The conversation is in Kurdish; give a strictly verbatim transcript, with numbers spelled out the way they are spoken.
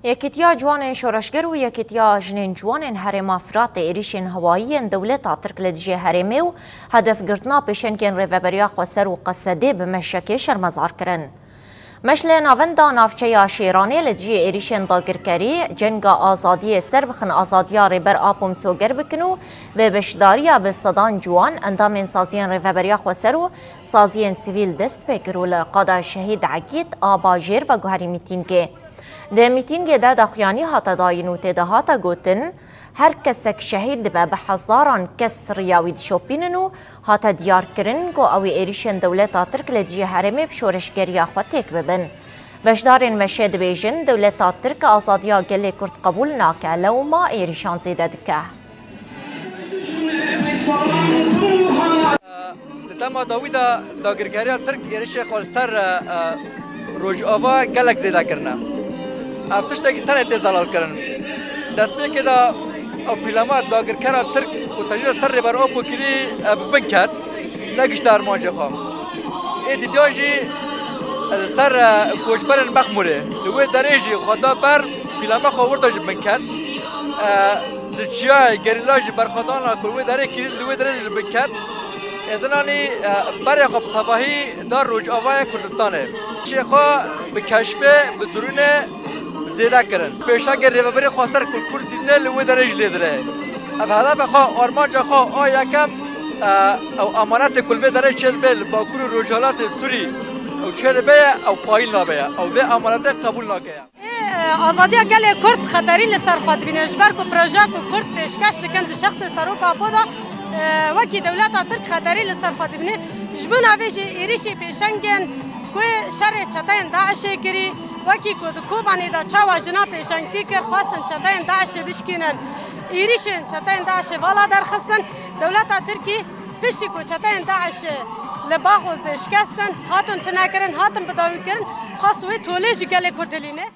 Yekîtiya Ciwanên Şoreşger û Yekîtiya Jinên Ciwanên Herêma Firatê êrîşên hewayî yên dewleta Tirk li dijî herêmê û hedefgirtina pêşengên Rêveberiya Xweser û Qesedê bi meşekê şermezar kirin. Meşlê Navenda navçeya Şêranê li dijî êrîşên dagirkerî, cenga azadiyê ser bixin, azadiya Rêber Apo misoger bikin û bi beşdariya bi sedan ciwan, endamên saziyên Rêveberiya Xweser û saziyên sivîl dest pê kir û li qada Şehîd Egîd a Bajêr veguherî mîtîngê. Di mîtîngê de daxuyanî hate dayîn û tê de hate gotin, her kesek şehîd dibe, bi hezaran kes riya wî dişopînin û hate diyarkirin ku ew ê êrîşên dewleta Tirk li dijî herêmê bi şoreşgeriya xwe têk bibin. Beşdarên meşê dibêjin, dewleta Tirk azadiya gelê Kurd qebûl nake, lewma êrîşan zêde dike. Di dema dawî de dagirkeriya Tirk êrişê xwe li ser, e, e, Rojava gelek zêde kirine. Ev tiştekî tenê tê zelalkirin. Destpêkê de ew pîlama dagirkera Tirk ku tecrîd ser Rêber Apo kirî, e, bi bin ket, negişte armancê xwe. Ê dîtiya jî, e, li ser, e, koçberên Mexmûrê. Li wê derê jî xwe da ber, pîlama xwe wir da ji bin ket. E, Li çiyayê gerîla jî berxwedana ku li wê derê kirî, li wê derê jî bi ket. Êdinanî, e, berê xwe bi tevahî da Rojavayê Kurdistanê. Şê xwe bi keşfê, bi dirûnê zêde kirin. Pêşangê rêveberê xwe ser ku Kurd dîne li wê derê jî lê dire. Ev hedefa xwe, armanca xwe a yekem, e, ew emanetê ku li vê derê çêdibe li Bakur û Rojhilatê Sûrî ew çêdibe ye, ew payîl nabe ye. Ew vê emanetê qebûl nake ye. Ê, e, azadiya gelê Kurd xeterî li ser xwe dibîne, ji ber ku projeya ku Kurd pêşkeş dikin di şexsê Serok Apo de, e, wekî dewleta Tirk xeterî li ser xwe dibîne. Ji bo navê jî êrîşî pêşengên ku şerê çeteyên DAIŞê kirî, wekî ku di Kobanê de çawa jina pêşengtî kir, xwestin çeteyên DAIŞê bişkînin, êrîşên çeteyên DAIŞê vala derxistin, dewleta Tirkî piştî ku çeteyên DAIŞê li Baxozê şikestin, hatin tunekirin, hatin bidawîkirin, xwest wê tolê ji gelê Kurd hilîne.